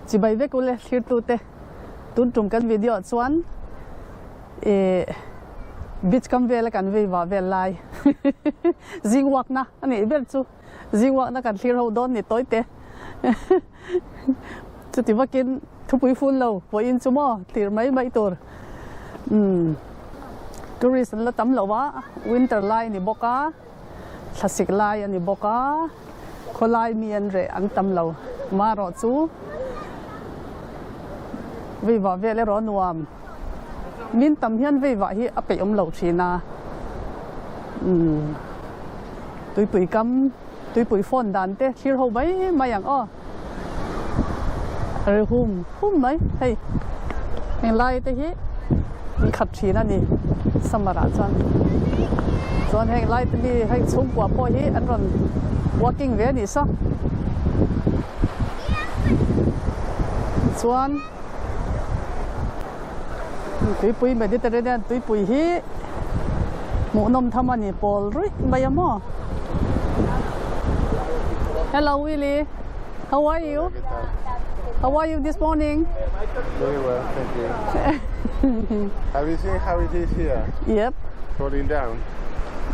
Chibai vek ule thlirtute tun tum kan video ah chuan eh beach kam vela kan vei vah vel lai zing walk na a nih ber chu zing walk na kan thlir ho dawn ni tawi te chuti vakin thupui fun lo pawhin chu maw thlir mai mai tur umm tourist an la tam lo a winter lai a ni bawk a. Thlasik lai a ni bawk a, khawlai mi an reh an tam lo. Marawh chu veivah vel erawh a nuam. Min tam hian veivah hi a peih awm lo thin a. Umm tuipui kam, tuipui phone dan te thlir ho mai mai ang aw. A ri hum hum mai hei. Heng lai te hi an khat thin a ni summer ah chuan. Chuan heng lai te hi heng chhungkua pawh hi an rawn walking ve a nih saw. Chuan tuipui Mediterranean tuipui hi hmuhnawm tham a ni pawl ruih mai a maw. Hello Willie, how are you? How are you this morning? Very well, thank you. Have you seen how it is here? Yep. Falling down.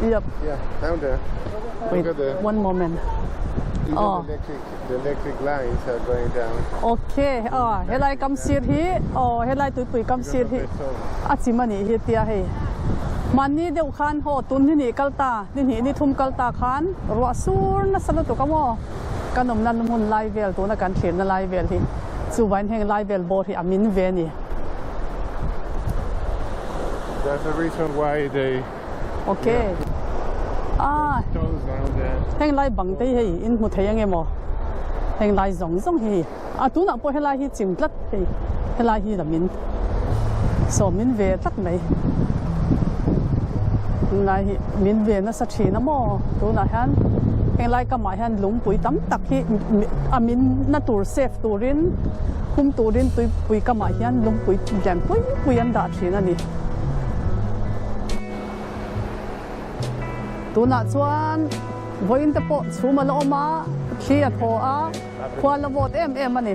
Yep. Yeah, down there. Wait, Look at the one moment. even Oh. the electric the electric lines are going down. Okay, ah, helai kam sir hi, oh, helai tuipui kam sir hi. A chim a nih hi tia hei. Mahni deuh khan haw tun ni hnih kal ta, ni hnih ni thum kal ta khan ruah sur nasa lutuk a maw? Kan awmna hmun lai vel tuna kan thlirna lai vel hi chuvain heng lai vel bawr hi a min ve a ni. That's the reason why they Okay. Ah. Stones down there. Heng lai bang te hi hei in hmu thei ange maw? Heng lai zawng zawng hi hei. A tunah pawh helai hi chim tlat hei helai hi la min sawm min ve tlat mai. Helai hi min ve nasa thin a maw? Tunah hian heng lai kamah hian lungpui tam tak hi a min na tur safe turin hum turin tuipui kamah hian lungpui lian pui pui an dah thin a ni. Tunah chuan vawiin te pawh chhum a la awm a, thli a thaw a, khua la vawt em em a ni.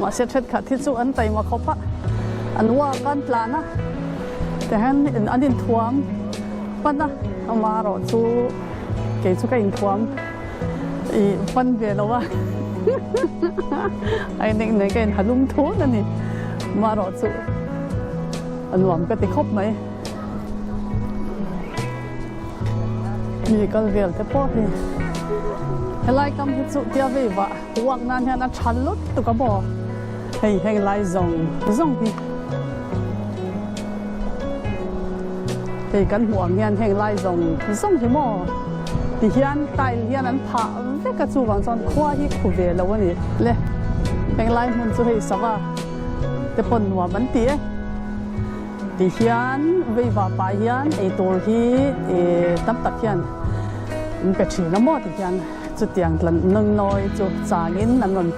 Mahse thenkhat hi chu an taima khawp a, an walk a an tlan a, tihian an inthuam pan a, amaherawh chu kei chu ka inthuam ih pan ve lo a, a in eng nei ka inhalum thun a ni, amaherawh chu a nuam ka ti khawp mai. Mi kal vel te pawh hi helai kam hi chu tia vei vah uak nan hian a tha lut tuk a maw hei heng lai zawng zawng hi hei kan hmuh ang hian heng lai zawng zawng hi maw ti hian tile hian an phah vek a chuvang chuan khua hi khu ve lo a ni le heng lai hmun chu hei sava te pawn nuam an ti e. Ti hian veivah pah hian eitur hi tam tak hian an pe thin a maw ti hian chutiang tlan nawngnawi chu changin an rawn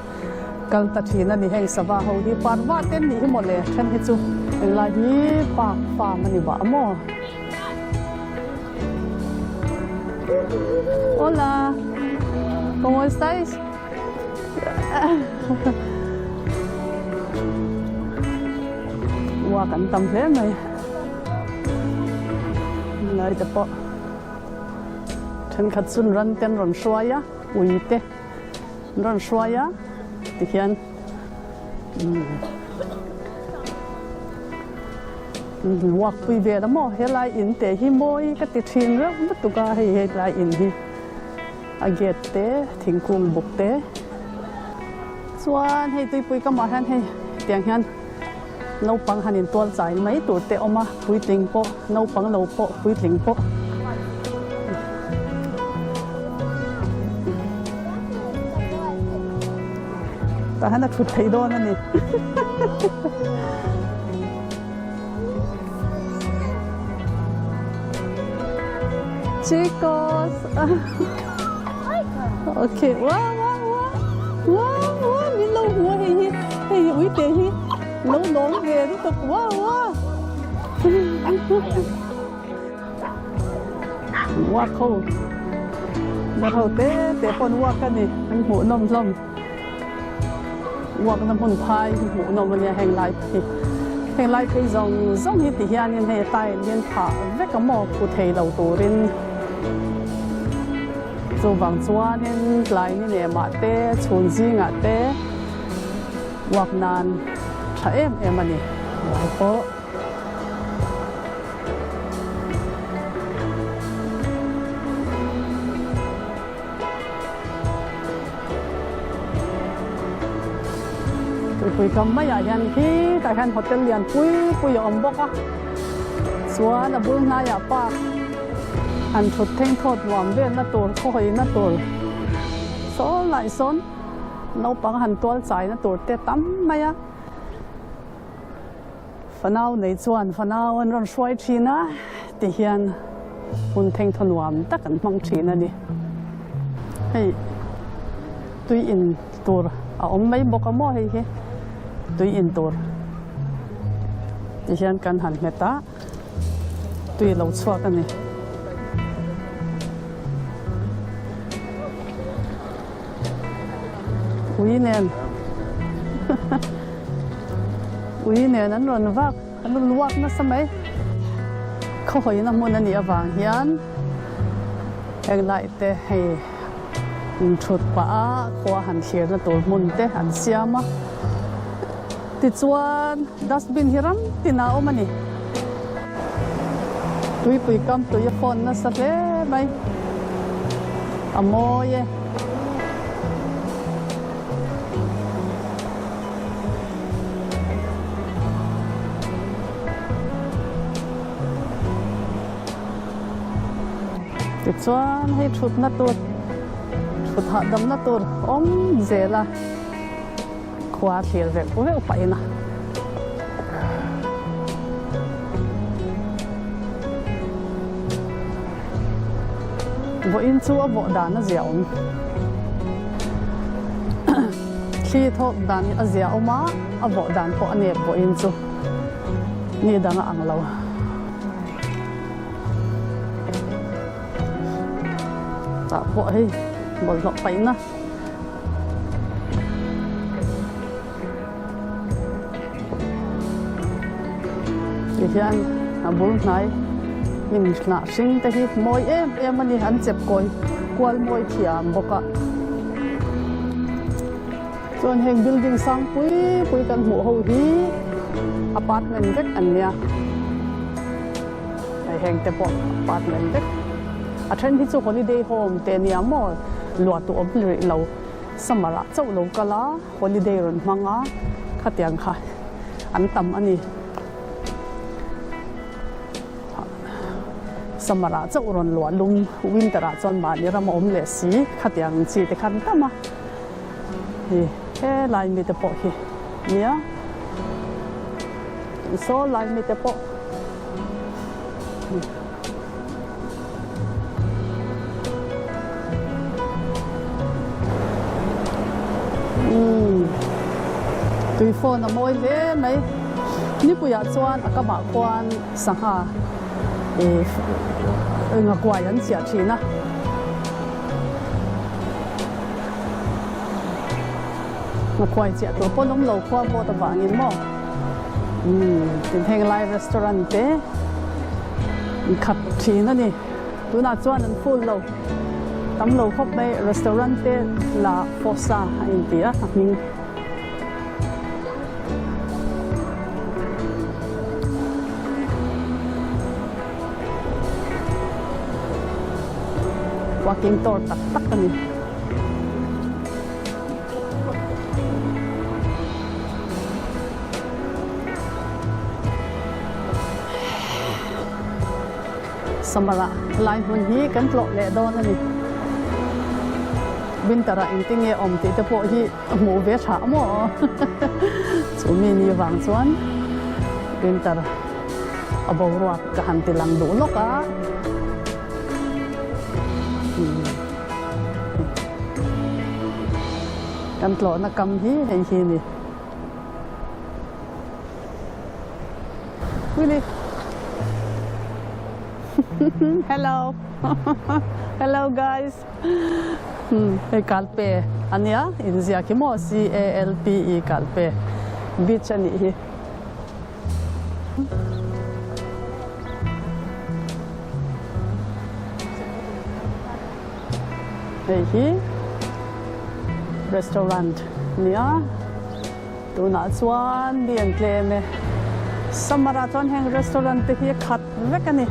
kal ta thin a ni. Heng sava ho hi parva te an nih hi mawle then hi chu englai hi park farm a ni vah a maw. Hola, como estáis? Uak an tam hle mai lai te pawh thenkhat chun ran te an rawn hruai a ui te an rawn hruai a tikhian umm uak pui vel a maw helai in te hi mawi ka ti thin reuh lutuk a hei helai in hi. A gate te thingkung buk te chuan hei tuipui kamah hian hei tiang hian naupang han intual chai mai tur te a awm a puitling pawh naupang lo pawh puitling pawh. Tah hian a thut theih dawn a ni. Chicos. Okay, wow wow wow. Wow wow, min lo hmu a hei hi. Hei hi uite hi. Lo lawm ve lutuk wow wow. Walk ho dar ho te te pawn walk a ni an hmuh nawm hlawm walk na hmun phai hi hmuh nawm a nia heng lai hi heng lai phei zawng zawng hi ti hianin hei tile hian phah vek a maw phu thei lo turin chuvang chuanin tlai ni nemah te chhun zingah te walk nan tha em em a ni lai pawh. Tuipui kam maiah hian khitah hian hotel lian pui pui a awm bawk a, chuan a bul hnaiah park han thut theng thawt nuam velna tur khawhawina tur saw lai sawn naupang han tual chaina tur te tam mai a. Fanau nei chuan fanau an rawn hruai thin a, tihian hun thengthaw nuam tak an hmang thin a ni. Hei tui in tur a awm mai bawk a maw hei hi tui in tur tihian kan han hmet a, tui a lo chhuak a ni. Ui nen ui nen an rawn vak an rawn walk nasa mai khawhawina hmun a nih avang hian heng light te hei inthut pah a khua han thlirna tur hmun te an siam a tichuan dustbin hi ram tinah a awm a ni tuipui kam tui a fawn nasa hle mai a mawi e. Tichuan hei thutna tur thut hahdamna tur awm zel a khua thlir veuh veuh pahin a. Vawiin chu a vawh dan a zia awm. Thli thawk dan a zia awm a, a vawh dan pawh a nep vawiin chu ni dang a ang lo. Tah pawh hei bawlhhlawh paihna. Tihian a bul hnai hnim hnah hring te hi mawi em em a ni an chep kawi kual mawi thiam bawk a chuan heng building sang pui pui kan hmuh ho hi apartment vek an nia hei heng te pawh apartment vek a then hi chu holiday home te ania maw luah tu awm rih lo summer ah chauh lo kal a. Holiday rawn hmang a, khatiang kha an tam a ni. Summer ah chauh rawn luah lum, winter ah chuan mahni ram a awm leh si, khatiang chi te kha an tam a. Hi helai mite pawh hi nia, saw lai mite pawh. Tui phone a mawi hle mai. Nipuiah chuan a kamah khuan sangha ih ngakuai an chiah thin a. Ngakuai chiah tur pawn awm lo khua vawt avangin maw. Umm tin heng lai restaurant te khat thin a ni tunah chuan an full lo tam lo khawp mai restaurant te la fosa a inti a a hming. Walking tour tak tak a ni. Summer ah lai hmun hi kan tlawh leh dawn a ni. Winter ah engtin nge awm tih te pawh hi a hmuh ve tha maw? Chu mi ni vang chuan winter a boruak ka han ti lang duh lawk a. Kan tlawhna kam hi hei hi a ni. Willy Hello Hello guys Hei Calpe ania inziak hi maw C A L P E Calpe beach anih hi. Hei hi restaurant nia tunah chuan mi an tlem e summer ah chuan heng restaurant te hi a khat vek a ni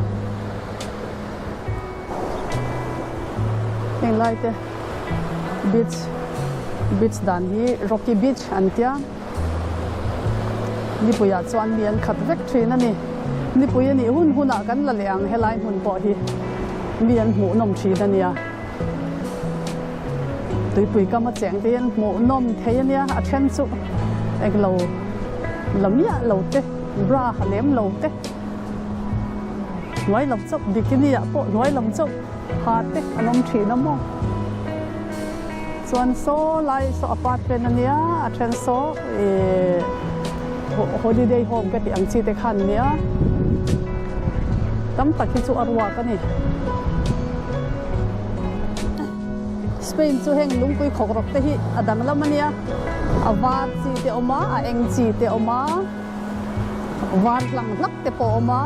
heng lai te beach beach dan hi rocky beach an tia. Nipuiah chuan mi an khat vek thin a ni. Nipui a nih hun hunah kan la leh ang helai hmun pawh hi mi an hmuh nawm thin a nia. Tuipui kam a cheng te hi an hmuh nawm thei a nia, a then chu englo la miah lo te, bra ha lem lo te, hnuai lam chauh bikini ah pawh hnuai lam chauh ha te an awm thin a maw. Chuan saw lai saw apartment a nia a then saw ih holiday home ka tih ang chi te khan nia tam tak hi chu a ruak a ni. Spain chu heng lungpui khawk rawk te hi a danglam a nia a var chi te awm a a eng chi te awm a var hlang hlak te pawh a awm a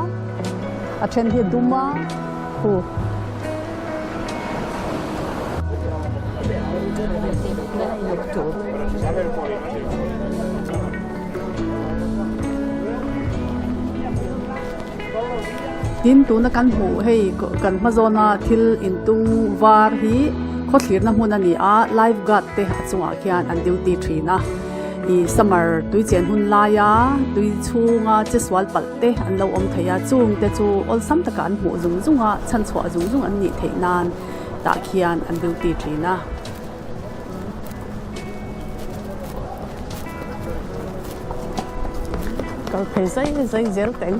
a then hi a dum a hu. Tin tuna kan hmuh hei kan hma zawna thil intung var hi khawthlirna hmun a ni a life guard te a chungah khian an duty thin a ih summer tui chen hun laia tui chhunga che sual palh te an lo awm thei a chung te chu awlsam takah an hmuh zung zung a chhanchhuah zung zung an nih theih nan tah khian an duty thin a. Kal phei zai zai zel teng.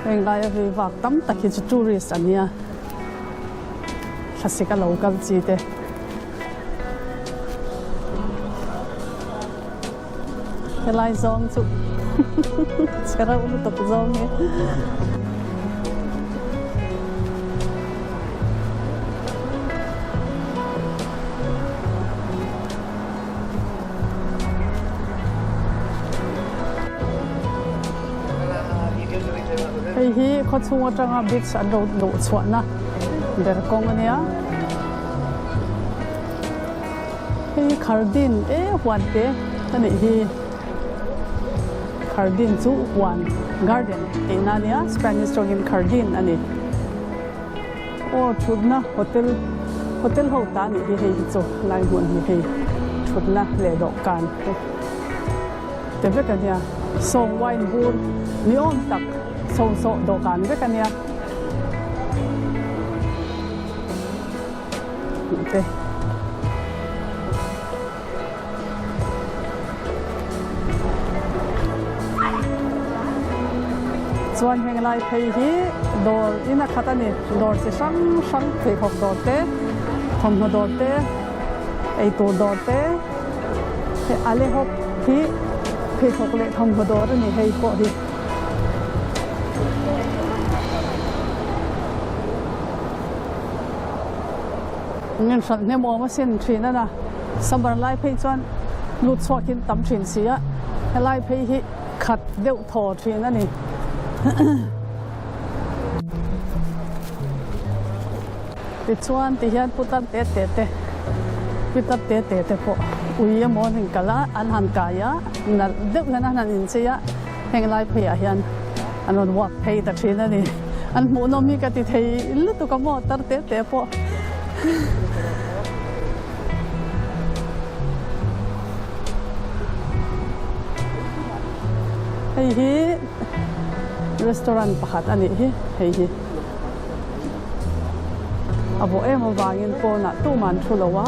Heng laia vei vak tam tak hi chu tourist an nia thlasik a lo kal chi te. Helai zawng chu che reuh lutuk zawng hi. Hei hi khawchhung atanga beach an lo luh chhuahna ber kawng a nia. Hei Khardin e huan te a nih hi. Khardin chu huan garden tihna a nia Spanish tawngin Khardin a ni. Aw thutna hotel hotel ho ta a nih hi hei hi chu lai hmun hi hei thutna leh dawhkan te te vek a nia. Sawng wine bur ni awm tak sawngsawh dawhkan vek a nia. Te. Chuan heng lai phei hi dawr in a khat a ni. Dawr chi hrang hrang pheikhawk dawr te, thawmhnaw dawr te, eitur dawr te, hei alehawp hi pheikhawk leh thawmhnaw dawr a ni hei pawh hi. Ngin hralh hnem awm a sin thin a na. Summer lai phei chuan lut chhuak in tam thin si a, helai phei hi khat deuh thaw thin a ni. Tichuan ti hian putar te te te pitar te te te pawh ui emaw an inkal a, an han kai a, nalh deuh hian an han inchei a, heng lai pheiah hian an rawn walk phei ta thin a ni. An hmuhnawm hi ka ti thei lutuk a maw tar te te pawh. Hei hi restaurant pakhat a nih hi hei hi. A vawh em avangin pawnah tumah an thu lo a,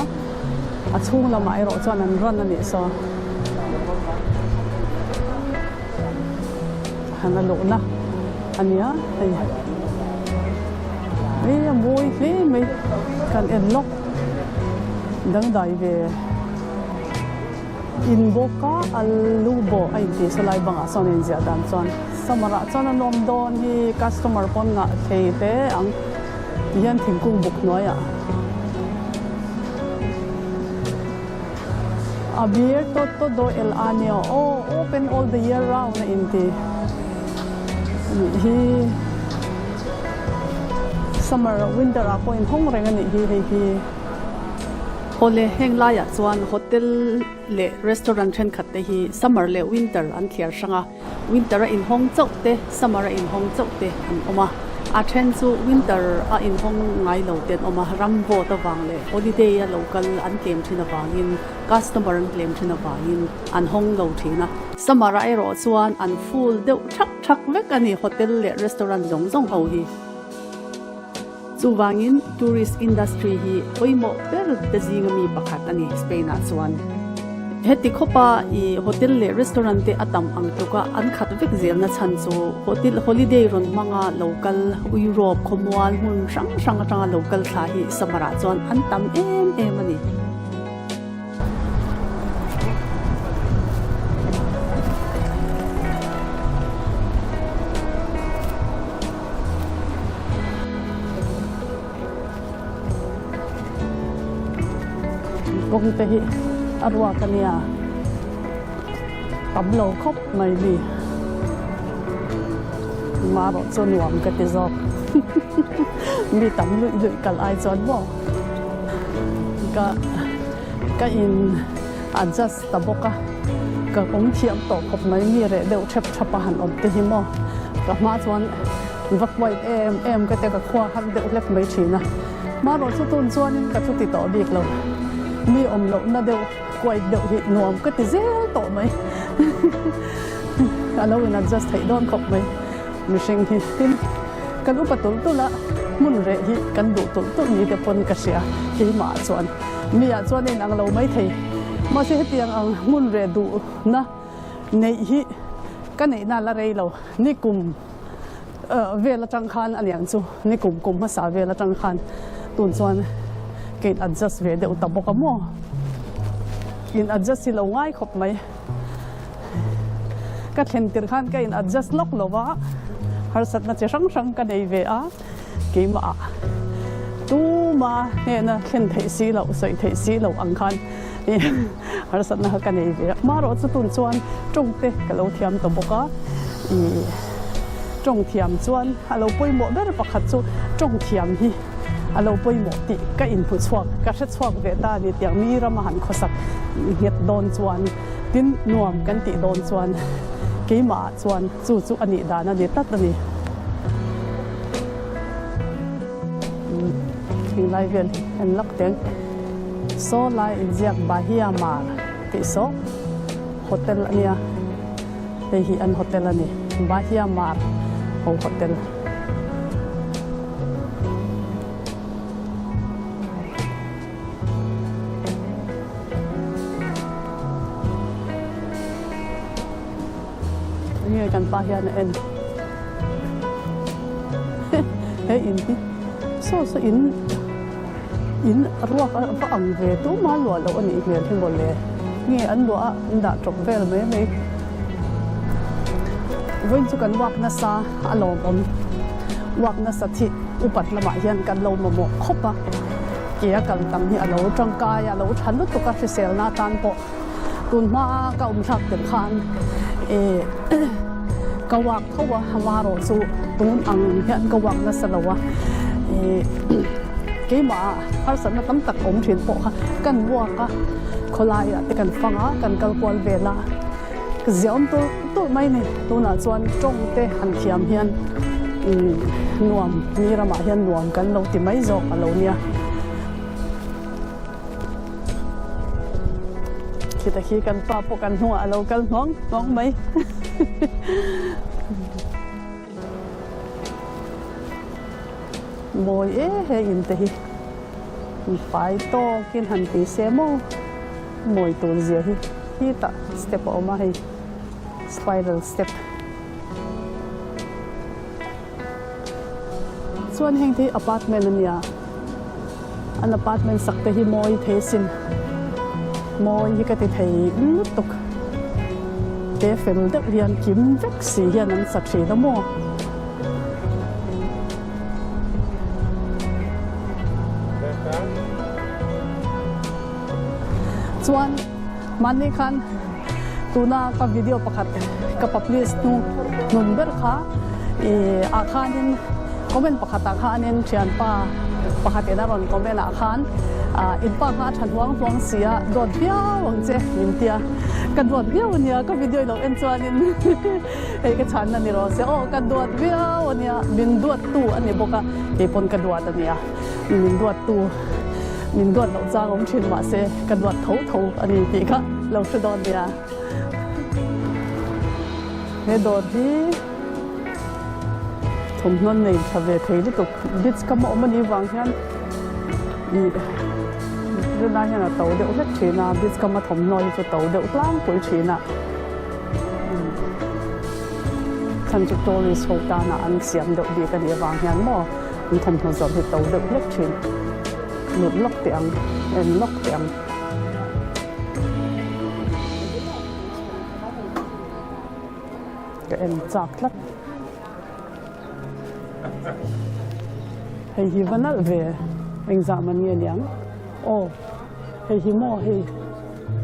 a chhung lamah erawh chuan an run a nih saw. Han a luhna a nia hei hei a mawi hle mai kan en lawk dangdai ve. In bawk a, a lu bawh a inti saw lai bangah sawn a inziah dan chuan summer ah chuan a nuam dawn hi customer pawn ngah thei hle ang ti hian thingkung buk hnuaiah abierto todo el año aw open all the year round a inti anih hi summer winter ah pawh inhawng reng anih hi hei hi. Awle, heng laiah chuan hotel leh restaurant thenkhat te hi summer leh winter an thliar hrang a, winter a inhawng chauh te, summer a inhawng chauh te an awm a. A then chu winter a inhawng ngai lo te an awm a, ram vawt avang leh holiday a lo kal an tlem thin avangin customer an tlem thin avangin an hawng lo thin a. Summer ah erawh chuan an full deuh thak thak vek a ni hotel leh restaurant zawng zawng ho hi. Chuvangin tourist industry hi pawimawh ber te zinga mi pakhat a ni Spain ah chuan. Heti khawpa i hotel leh restaurant te a tam ang tluka an khat vek zelna chhan chu hotel holiday rawn hmanga lo kal Europe khawmual hmun hrang hrang atanga lo kal thla hi summer ah chuan an tam em em a ni. Kawng te hi a ruak a nia tam lo khawp mai mi marawh chu nuam ka ti zawk mi tam luih luih kal ai chuan maw ka ka in adjust ta bawk a ka awm thiam tawh khawp mai mi reh deuh thep thap a han awm te hi maw ka hma chuan va kuai em em ka tia ka khua har deuh hlek mai thin a marawh chu tun chuanin ka chu ti tawh bik lo mi awm loh na deuh kuai deuh hi nuam ka ti zel tawh mai a lo in adjust theih dawn khawp mai mihring hi tin kan upa tulh tulh a hmun reh hi kan duh tulh tulh ni te pawn ka hria keimah chuan. Mi ah chuan a inang lo mai thei. Mahse hetiang ang hmun reh duhna neih hi ka neihna la rei lo. Ni kum vel atang khan a niang chu, ni kum kum hmasa vel atang khan tun chuan ka in adjust ve deuh ta bawk a maw. In adjust hi lo ngai khawp mai. Ka thlen tirh khan ka in adjust lawk lo va, harsatna chi hrang hrang ka nei ve a. Keimah tuma hnena thlen theih si loh, sawi theih si loh ang khan harsatna kha ka nei ve a. Hmarawh chu tun chuan tawng te ka lo thiam ta bawk a, ih tawng thiam chuan a lo pawimawh ber pakhat chu tawng thiam hi a lo pawimawh tih ka inhmu chhuak, ka hre chhuak ve ta a ni tiang mi rama han khawsak nghet dawn chuan tin nuam kan tih dawn chuan keimah chuan Chu chu a nih dan a ni tlat a ni. Thinglai vel hi an lak teng. Saw lai inziak Bahia Mar tih saw hotel a nia. Hei hi an hotel a ni. Bahia Mar ho hotel. Nge kan pa hian a en he in hi saw saw in in ruak a va ang ve tuma luah loh a nih hmel hi mawle nge an luah a an dah tawp vel mai mai vawiin chu kan uak nasa a lawmawm uak nasa thi upat lamah hian kan lo mamawh khawp a ke a kal tam hi a lo tangkai a lo tha lutuk a hriselna atan pawh. Tun hma ka awm thlak tel khan eh ka walk tho a, hamarawh chu tun ang hian ka walk nasa lo a, eh keimah ah harsatna tam tak awm thin pawh kha kan walk a, khawlaiah te kan fang a, kan kal kual vel a, ka ziaawm tulh tulh mai ni. Tunah chuan tawng te han thiam hian umm nuam mi ramah hian nuam kan lo ti mai zawk a lo nia. Khita khi kan pa pawh kan hnungah a lo kal hnuang hnuang mai. Mawi e he in te hi fai tawkin han ti se maw mawi tur zia hi khitah step a awm a hei spiral step. Chuan heng te hi apartment a nia. An apartment sak te hi mawi thei a sin. Mawi hi ka ti thei lutuk. Te fel deuh hian kim vek si hian an sa thin a maw? Chuan mahni khan tuna ka video pakhat ka publish hnu hnun ber kha ih ah khanin comment pakhat ah khanin thianpa pakhat in a rawn comment ah khan ah in pa kha a tha hluang hluang si a dawt viau ang che min tia ka duat viau ania ka video i lo en chuanin hei ka chhanna ni rawh se aw ka duat viau ania min duattu a ni bawk a keipawn ka duat ania. Min duattu, min duat loh chang awm thin mahse ka duat tho tho a ni tih kha lo hre dawn nia. He dawr hi thawmhnaw nei tha ve thei lutuk beach kam a awm a nih vang hian ih rinai hian a to deuh hlek thin a, beach kam a thawmhnaw hi chu to deuh tlangpui thin a. Chhan chu tourist ho tana an siam deuh bik a nih avang hian maw. An thawmhnaw zawrh hi to deuh hlek thin. Lut lawk teh ang, en lawk teh ang. Ka en chak tlat. Hei hi va nalh ve, engzah man nge niang? Aw, hei hi maw hei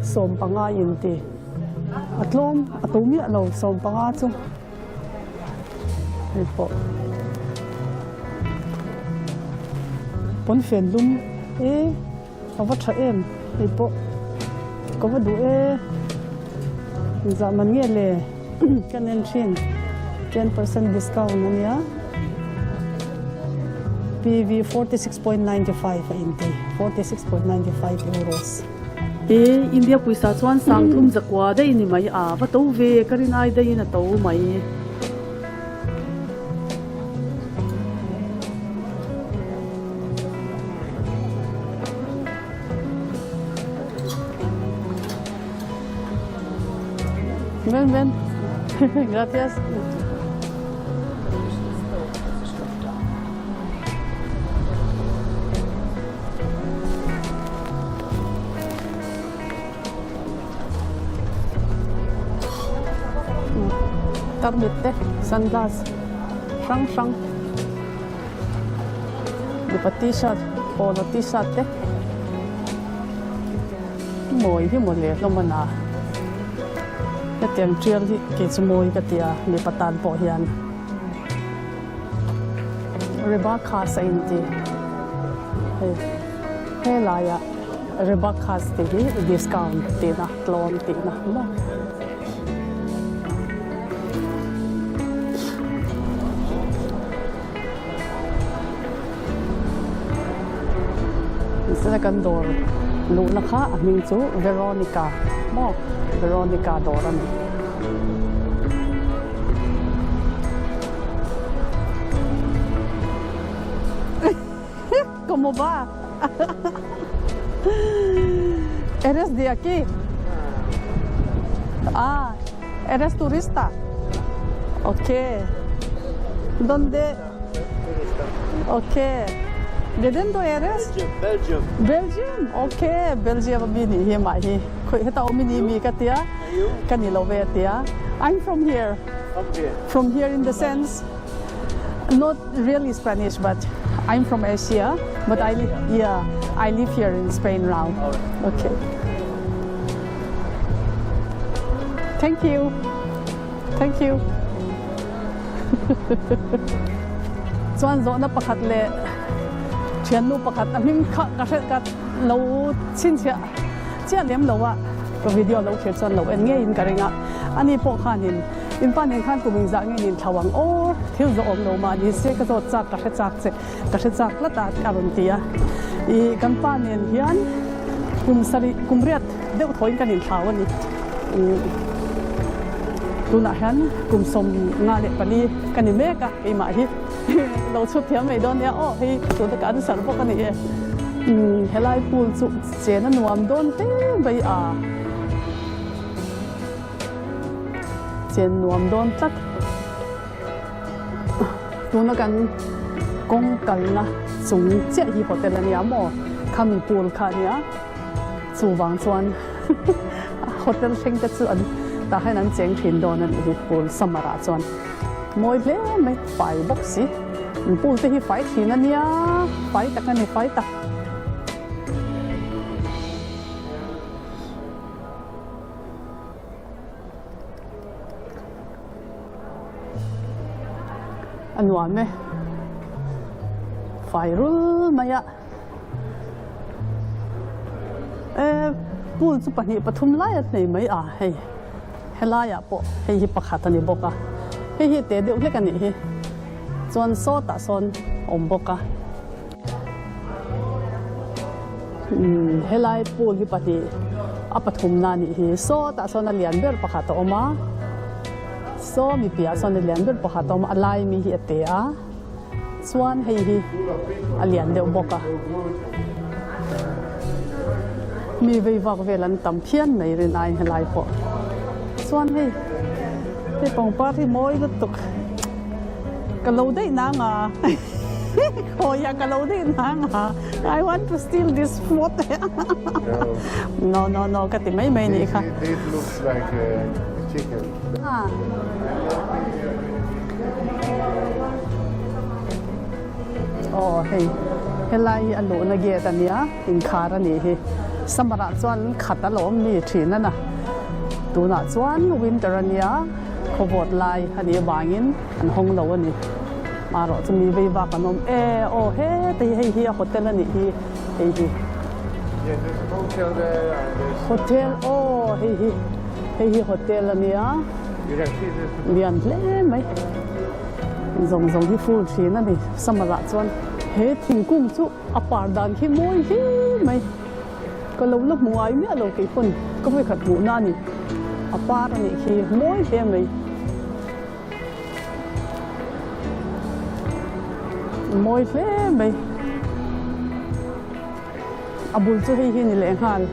15 in ti. A tlawm, a to miah lo 15 chu. Hei pawh pawnfen lum e a va tha em hei pawh ka va duh e engzah man nge le ka nen thin 10% discount ania PV 46.95 a inti 46.95 euros. E India pawisa chuan 30 zakua daih ni mai a va to ve ka rin ai daihin a to mai. Ven ven gracias. Tarmit te sunglass hrang hrang mipa t-shirt polo t-shirt te mawi hi mawle hlawm a na hetiang tial hi kei chu mawi ka ti a mipa tan pawh hian. Rebakhas a inti hei helaiah Rebakhas tih hi discount tihna tlawm tihna maw. Zela kan dawr luhna kha a hming chu Veronica maw Veronica dawr a ni. Como va? Eres de aquí? Ah, eres turista? Ok. Donde? Ok. De dónde eres? Belgium. Belgium? Ok, Belgium a mi nih hi mah hi. Khoi heta awm i ni mi ka tia. Ka ni lo ve a tia. I'm from here. From here. From here in the sense not really Spanish but I'm from Asia but I live yeah I live here in Spain now. Okay. Thank you. Thank you. Chuan zawhna pakhat leh thiannu pakhat a hming kha ka hre ka lo chhinchhiah chiah lem lo a, ka video lo thlir chuan lo en ngeiin ka ring a, ani pawh khanin in pa nen khan kum engzah nge nin thlau ang aw thil zawh awm lo mah ni se ka zawt chak ka hre chak che ka hre chak tlat a a rawn ti a, ih kan pa nen hian kum sarih kum riat deuh thawiin kan inthlau a ni. Tunah hian kum 54 ka ni mek a, keimah hi lo chhut thiam mai dawn nia aw hei tuna ka answer bawk a ni e. Helai pool chu chen a nuam dawn hle mai a, chen nuam dawn tlat. Tuna kan kawng kalna chung chiah hi hotel a nia maw, khami pool kha a nia. Chuvang chuan. Hotel thleng te chu an tah hian an cheng thin dawn a nih hi pool summer ah chuan mawi hle mai fai bawk si pool te hi fai thin a nia fai tak a ni fai tak. A nuam e. Fai rul mai a. E pool chu pahnih pathum lai a nei mai a hei helaiah pawh hei hi pakhat a ni bawk a hei hi teh deuh hlek a nih hi chuan sawtah sawn awm bawk a umm helai pool hi pahnih a pathumna a nih hi sawtah sawn a lian ber pakhat a awm a saw mi piahah sawn a lian ber pakhat a awm a a lai mi hi a te a. Chuan hei hi a lian deuh bawk a, mi vei vak vel an tam phian mai rin aiin helai pawh. Chuan hei hei pangpar hi mawi lutuk ka lo daih nang a khawiah ka lo daih nang a I want to steal this pot no no no ka ti mai mai nih kha. This looks like a chicken. Aw hei helai hi a luhna gate a nia inkhar a nih hi summer ah chuan khat a lo awm mi thin a na tunah chuan winter a nia khawvawt lai a nih avangin an hawng lo a ni marawh chu mi vei vak an awm e aw heta hi hei hi a hotel a nih hi hei hi hotel aw hei hi hei hi hotel a nia lian hle mai zawng zawng hi full thin a ni summer ah chuan he thingkung chu a par dan khi mawi hle mai ka lo la hmu ngai miah lo kei pawn ka vawikhat hmuh na a ni a par a nih khi mawi hle mai. Mawi hle mai. A bul chu hei hi ni leh nghal.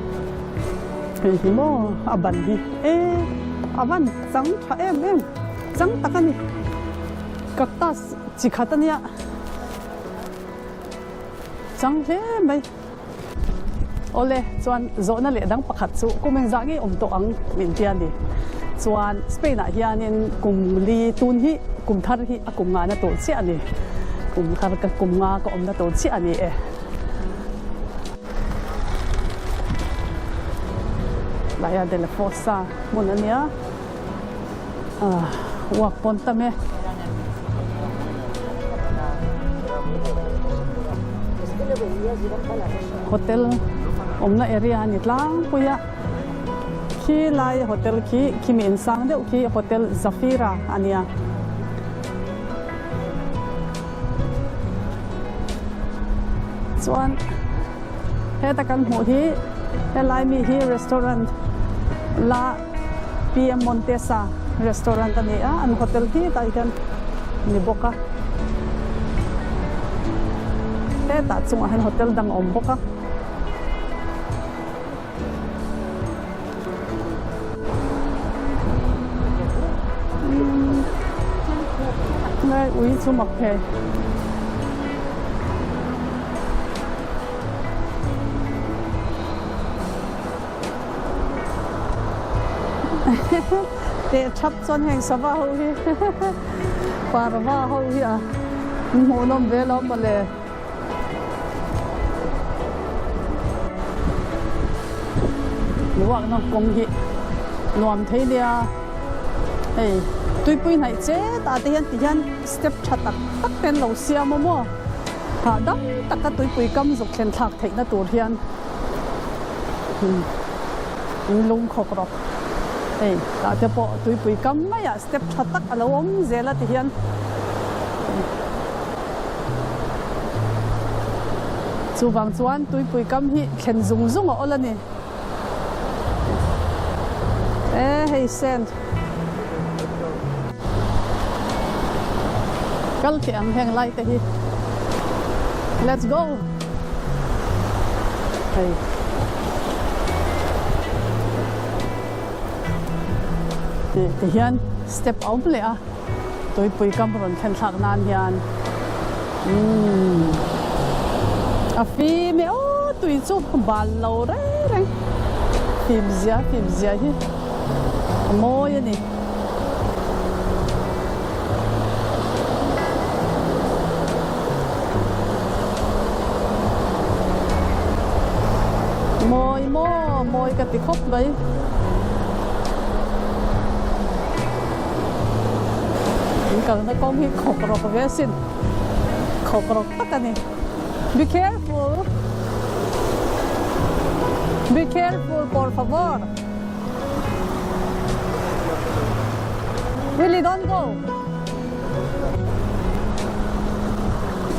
Hei hi maw a ban hi e a van chang tha em em chang tak a ni. Cactus chi khat a nia chang hle mai. Awle, chuan zawhna leh dang pakhat chu kum engzah ngei awm tawh ang min ti a ni. Chuan Spain ah hianin kum li tun hi kum thar hi a kum ngahna tur chiah a ni. Kum thar ka kum nga ka awmna tur chiah a ni e. Playa de la Fosa hmun a nia. Ah, uak pawn tam e. Hotel awmna area a ni tlangpui a, khi lai hotel khi khimi insang deuh khi Hotel Zafira a nia. Chuan heta kan hmuh hi helai mi hi restaurant la PM Montesa restaurant a ni a, an hotel hi tah hian ni bawk a. Hetah chungah hian hotel dang a awm bawk a. Ngai ui chu mak thei. Teh thap chuan heng sava ho hi parva ho hi a hmuhnawm ve lo mawle. Luakna kawng hi nuam thei nia hei tuipui hnaih che tah te hian ti hian step tha tak tak te an lo siam a maw hahdam taka tuipui kam zuk thlen thlak theihna tur hian. In lung khawk rawk hei tah te pawh tuipui kam maiah step tha tak a lo awm zel a ti hian chuvang chuan tuipui kam hi thlen zung zung a awl a ni e hei sand kal teh ang heng lai te hi let's go. Hei. Ti hian step a awm leh a, tuipui kam rawn thlen thlak nan hian umm a fim e aw tui chu bal lo reng reng. Fim zia fim zia hi a mawi a ni. Mawi maw mawi ka ti khawp mai. In kalna kawng hi khawk rawk ve asin. Khawk rawk tak a ni. Be careful. Be careful por favor. Willy don't go.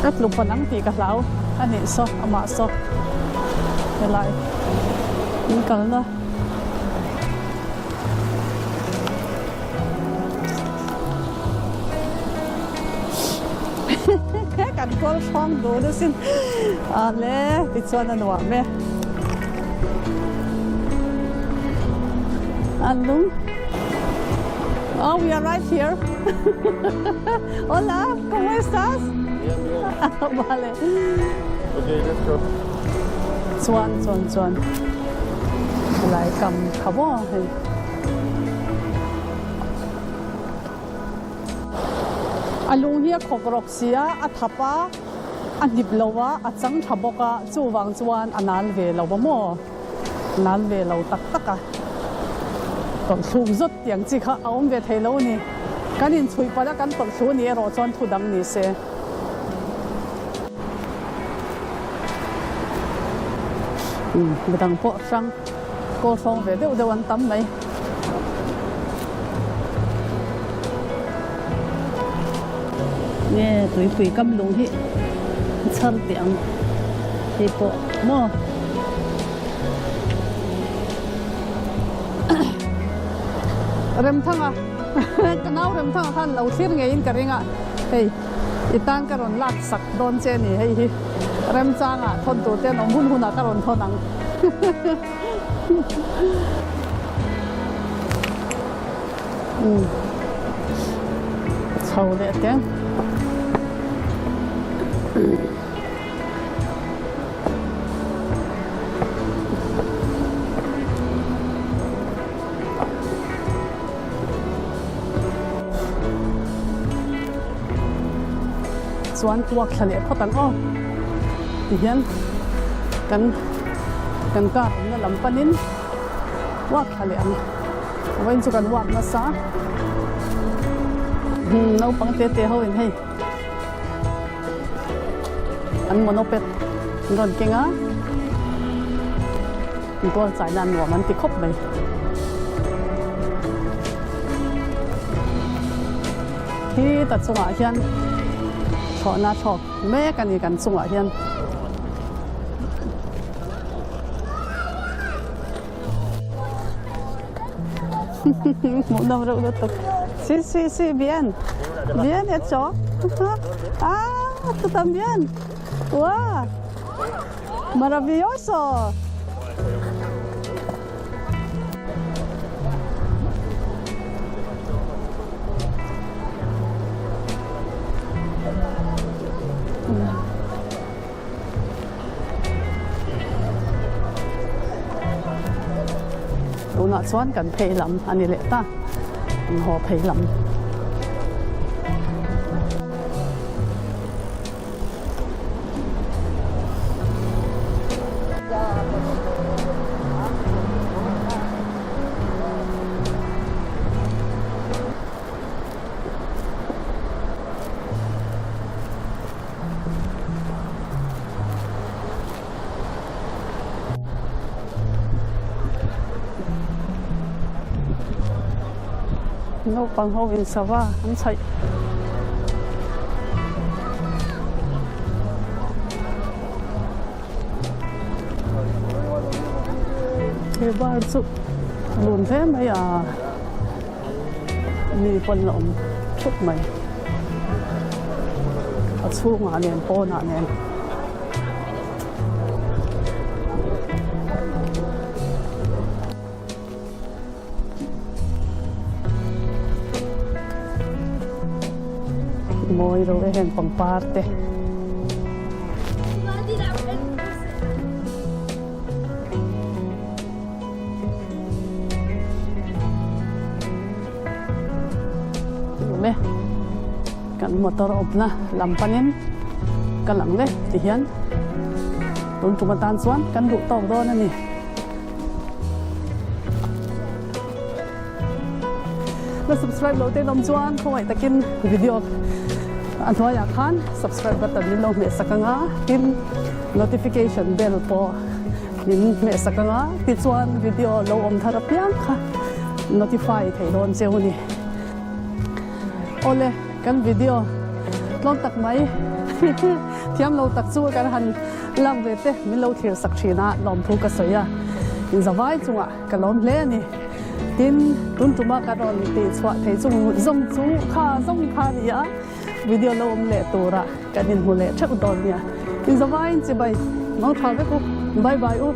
Ka tlu pawn ang tih ka hlau a nih saw amah saw helai in kalna. Kan kawl hrawng dun asin a le tichuan a nuam e. An lung. Oh, we are right here. Hola, ¿cómo estás? Bien, bien. Vale. Okay, let's go. Chuan, chuan, chuan. Lai kam kha maw hei. A lung hi a khawk rawk si a, a thap a, a hnip lo a, a chang tha bawk a, chuvang chuan a nal ve lo a maw? Nal ve lo tak tak a, tawlhthluk zawt tiang chi kha a awm ve thei lo a ni. Kan inchhuih palh a, kan tawlhthlu a nih erawh chuan thu dang ni se. Umm midang pawh hrang kawl hrawng ve deuh deuh an tam mai. Nge tuipui kam lung hi chhar teh ang hei pawh maw. Remthanga ka nau Remthanga khan lo thlir ngeiin ka ring a hei i tan ka rawn lak sak dawn che a ni hei hi remchanga thawn tur te an awm hun hunah ka rawn thawn ang. Umm chho leh teng. Chuan uak thla leh phawt ang aw tihian kan kan car awmna lam panin uak thla leh ang vawiin chu kan uak nasa umm naupang te te ho in hei an monoped an rawn keng a goal chaina nuam an ti khawp mai. Hi ta chungah hian thlawhna thlawk mek a ni kan chungah hian. Hmuhnawm reuh lutuk. Si si si bien. Bien hecho. Ah, tú también. Wow. Maravilloso. Tunah chuan kan phei lam a ni leh ta, kan haw phei lam. Naupang ho in sava an chhaih. He bar chu lun hle mai a mi pawn la awm thup mai a chhungah nen pawnah nen. Mawi ro e heng pangpar te. Kan motor awmna lam panin ka lang le ti hian tun tum atan chuan kan duh tawk dawn a ni. Na subscribe lo te awm chuan khawngaih takin video a hnuaiah khan subscribe button min lo hmeh sak anga tin notification bell pawh min hmeh sak anga tichuan video lo awm thar apiang kha notify thei dawn cheu a ni. Awle, kan video tlawm tak mai thiam lo tak chu kan han lak ve te min lo thlir sak thin a, lawmthu ka sawi a, inzavai chungah ka lawm hle a ni. Tin, tun tuma ka rawn tih chhuah thei chung zawng chu kha zawng kha a ni a, video lo awm leh turah kan inhmu leh theuh dawn nia. Inzavaiin chibai, mangtha vek u, bye bye u.